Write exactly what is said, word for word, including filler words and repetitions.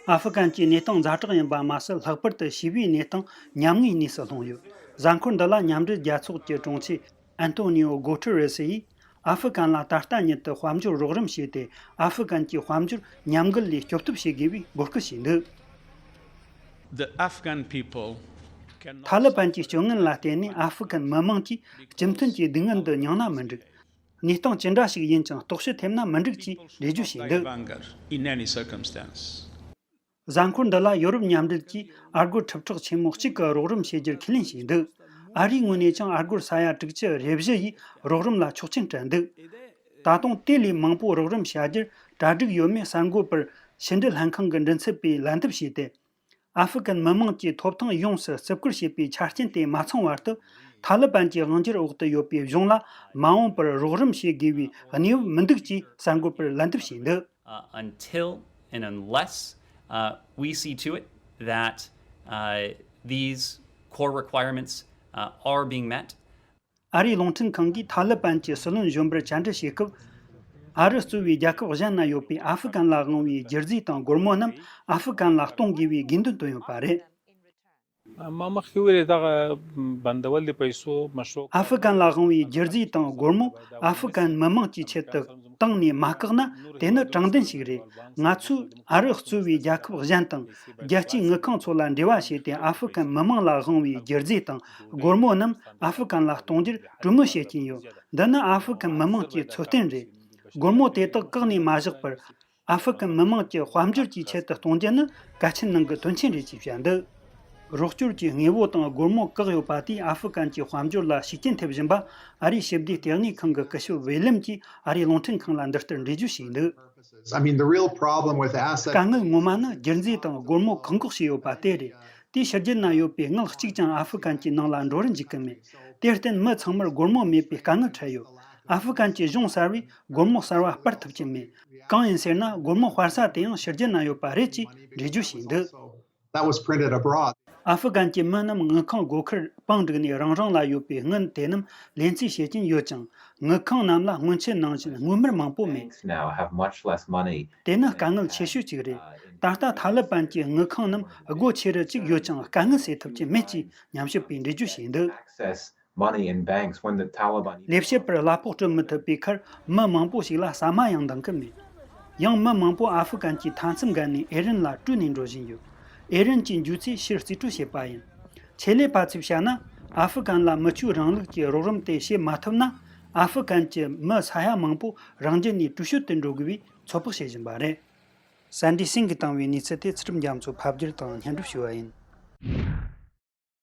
ཨ་ཧྥུ་ཀན་གྱི་གནས་སྟངས་ཛ་དྲག་ཡིན་པ་མ་ཟད། ལྷག་པར་དུ་ཞི་བའི་གནས་སྟངས་ཉམ་ངའི་གནས་སུ་ལྷུང་ཡོད། གཟའ་འཁོར་འདི་ལ་མཉམ་འབྲེལ་རྒྱལ་ཚོགས་ཀྱི་དྲུང་ཆེ་ཨན་ཏོ་ནི་ཨོ་གོ་ཐེ་རེ་སི་ཡིས། ཨ་ཧྥུ་ཀན་ལ་ད་ལྟ་ཉིད་དུ་དཔལ་འབྱོར་རོགས་རམ་བྱས་ཏེ། ཨ་ཧྥུ་ཀན་གྱི་དཔལ་འབྱོར་ཉམས་རྒུད་ལས་སྐྱོབ་ཐབས་བྱེད་དགོས་པའི་འབོད་སྐུལ་བྱས་འདུག། The Afghan people cannot ཐ་ལི་བན་གྱི་སྤྱོད་ངན་ལ་བརྟེན་ནས་ཨ་ཧྥུ་ཀན་མི་དམངས་ཀྱིས་སྤྱི་མཐུན་གྱི་སྡུག་བསྔལ་འདི་མྱངས་ན་མི་འགྲིག། གནས་སྟངས་ཅི་འདྲ་ཞིག་ཡིན་ཀྱང་རྟོག་ཞིབ་ཐེབས་ན་མི་འགྲིག་ཅེས་འགྲེལ་བརྗོད་བྱས་འདུག། Anger in any circumstance. གཟའ་འཁོར་འདི་ལ་ཡོ་རོབ་མཉམ་འབྲེལ་གྱིས་ཨ་སྒོར་ཁྲི་ཕྲག་ཆེན་མོ་གཅིག་གི་རོགས་རམ་བྱེད་རྒྱུར་ཁས་ལེན་བྱས་འདུག། ཨ་རིའི་ངོས་ནས་ཀྱང་ཨ་སྒོར་ས་ཡ་དྲུག་ཅུ་རེ་བཞི་ཡི་རོགས་རམ་ལ་ཆོག་མཆན་སྤྲད་འདུག། ད་དུང་དེ་ལས་མང་པོ་རོགས་རམ་བྱ་རྒྱུར་གྲ་སྒྲིག་ཡོད་མེད་གསར་འགོད་པར་ཕྱི་འབྲེལ་ལྷན་ཁང་གི་མགྲིན་ཚབ་པས་ལན་འདེབས་བྱས་ཏེ། ཨ་ཧྥུ་ཀན་མི་དམངས་ཀྱི་ཐོབ་ཐང་ཡོངས་སུ་བརྩི་བཀུར་བྱེད་པའི་ཆ་རྐྱེན་དེ་མ་ཚང་བར་དུ། ཐ་ལི་བན་གྱི་དབང་སྒྱུར་འོག་ཏུ་ཡོད་པའི་གཞུང་ལ་མ་འོངས་པར་རོགས་རམ་བྱེད་དགོས་པའི་གནས་བབ་མི་འདུག་ཅེས་གསར་འགོད་པར་ལན་འདེབས་བྱས་འདུག། Uh, until and unless uh, we see to it that uh, these core requirements uh, are being met, ཨ་རིའི་རླུང་འཕྲིན་ཁང་གིས་ཐ་ལི་བན་གྱི་སྲིད་བློན་གཞོན་པར་བཅར་འདྲི་བྱེད་སྐབས། ཨ་རི་གཙོས་པའི་རྒྱལ་ཁབ་གཞན་ན་ཡོད་པའི་ཨ་ཧྥུ་ཀན་ལ་དབང་བའི་རྒྱུ་རྫས་དང་སྒོར་མོ་རྣམས་ཨ་ཧྥུ་ཀན་ལ་གཏོང་དགོས་པའི་དགོས་འདུན་བཏོན་ཡོད་པ་རེད། མ་མ་ཁི་ཝི་རེ་ད་ག་བན་ད་བ་ལི་པའི་སོ་མ་ཤོ། ཨ་ཧྥུ་ཀན་ལ་དབང་བའི་རྒྱུ་རྫས་དང་སྒོར་མོ་ཨ་ཧྥུ་ཀན་མི་དམངས་ཀྱི་ཆེད་དུ་བཏང་ནས་མ་བཀག་ན། དེ་ནི་དྲང་བདེན་ཞིག་རེད། ང་ཚོས་ཨ་རི་གཙོས་པའི་རྒྱལ་ཁབ་གཞན་དང་རྒྱལ་སྤྱིའི་དངུལ་ཁང་ཚོ་ལ་འབྲེལ་བ་བྱས་ཏེ། ཨ་ཧྥུ་ཀན་མི་དམངས་ལ་དབང་བའི་རྒྱུ་རྫས་དང་སྒོར་མོ་རྣམས་ཨ་ཧྥུ་ཀན་ལ་གཏོང་རྒྱུར་གྲོས་མོལ་བྱེད་ཀྱིན་ཡོད། འདི་ནི་ཨ་ཧྥུ་ཀན་མི་དམངས་ཀྱི་འཚོ་རྟེན་རེད། སྒོར་མོ་དེ་དག་བཀག་ནས་མ་བཞག་པར། ཨ་ཧྥུ་ཀན་མི་དམངས་ཀྱི་དཔལ་འབྱོར་གྱི་ཆེད་དུ་གཏོང་རྒྱུ་ནི་གལ་ཆེན་ནང་གི་དོན་ཆེན་རེད་ཅེས་བཤད་འདུག། རོགས་སྐྱོར་གྱི་དངོས་པོ་དང་སྒོར་མོ་བཀག་ཡོད་པ་དེས་ཨ་ཧྥུ་ཀན་གྱི་དཔལ་འབྱོར་ལ་ཤུགས་རྐྱེན་ཐེབས་བཞིན་པ། ཨ་རིའི་ཞི་བདེ་ལྟེ་གནས་ཁང་གི་སྐུ་ཞབས་ཝེ་ལེམ་གྱིས་ཨ་རིའི་རླུང་འཕྲིན་ཁང་ལ་འདི་ལྟར་འགྲེལ་བརྗོད་བྱས་འདུག། I mean, the real problem with asset དཀའ་ངལ་ངོ་མ་ནི་རྒྱུ་རྫས་དང་སྒོར་མོ་བཀག་འགོག་བྱས་ཡོད་པ་དེ་རེད། དེའི་ཕྱི་རྒྱལ་ན་ཡོད་པའི་མངལ་གཅིག་ཀྱང་ཨ་ཧྥུ་ཀན་གྱི་ནང་ལ་འགྲོ་རུ་འཇུག་གི་མེད། དེར་བརྟེན་མི་ཚང་མར་སྒོར་མོ་མེད་པའི་དཀའ་ངལ་འཕྲད་ཡོད། ཨ་ཧྥུ་ཀན་གྱི་གཞུང་གསར་བས་སྒོར་མོ་གསར་བ་སྤར་ཐུབ་ཀྱི་མེད། གང་ཡིན་ཟེར་ན། སྒོར་མོ་སྤར་ས་དེ་ཡང་ཕྱི་རྒྱལ་ན་ཡོད་པ་རེད་ཅེས་འགྲེལ་བརྗོད་བྱས་འདུག། That was printed abroad. ཨ་ཧྥུ་ཀན་གྱི་མི་རྣམས་དངུལ་ཁང་སྒོ་ཁར་བང་བསྒྲིགས་ནས་རང་རང་ལ་ཡོད་པའི་དངུལ་དེ་རྣམས་ལེན་རྩིས་བྱེད་ཀྱིན་ཡོད་ཀྱང་། དངུལ་ཁང་རྣམས་ལ་སྔོན་ཆད་ནང་བཞིན་དངུལ་སྨར་མང་པོ་མེད། Banks now have much less money. དེ་ནི་དཀའ་ངལ་ཆེ་ཤོས་གཅིག་རེད། ད་ལྟ་ཐ་ལི་བན་གྱི་དངུལ་ཁང་རྣམས་སྒོ་ཕྱེ་རུ་བཅུག་ཡོད་ཀྱང་། དཀའ་ངལ་སེལ་ཐུབ་ཀྱི་མེད་ཅེས་ཉམས་ཞིབ་པས་འགྲེལ་བརྗོད་བྱས་འདུག། Access money in banks when the Taliban ལས་བྱེད་པར་གླ་ཕོགས་སྤྲོད་མི་ཐུབ་པའི་ཁར། མི་མང་པོ་ཞིག་ལ་ཟ་མ་ཡང་འདང་གི་མེད། ཡང་མི་མང་པོ་ཨ་ཧྥུ་ཀན་གྱི་མཐའ་མཚམས་བརྒལ་ནས་ཨེ་རན་ལ་བྲོས་ནས་འགྲོ་བཞིན་ཡོད། ཨེ་རན་གྱི་འཇུ་ཚོས་ཕྱིར་རྩིས་སྤྲོད་བྱེད་པ་ཡིན། ཆེད་ལས་པ་ཚོས་བཤད་ན། ཨ་ཧྥུ་ཀན་ལ་མི་ཆོས་རིང་ལུགས་ཀྱི་རོགས་རམ་དེ་བྱེད་མ་ཐུབ་ན། ཨ་ཧྥུ་ཀན་གྱི་མི་ས་ཡ་མང་པོ་རང་རྒྱལ་ནས་བྲོས་བྱོལ་དུ་འགྲོ་དགོས་པའི་ཚོད་དཔག་བྱེད་བཞིན་པ་རེད། སན་ཌི་སིང་གིས་བཏང་བའི་གནས་ཚུལ་དེ་ཚུལ་ཁྲིམས་རྒྱ་མཚོས་ཕབ་བསྒྱུར་དང་སྙན་སྒྲོན་ཞུས་པ་ཡིན།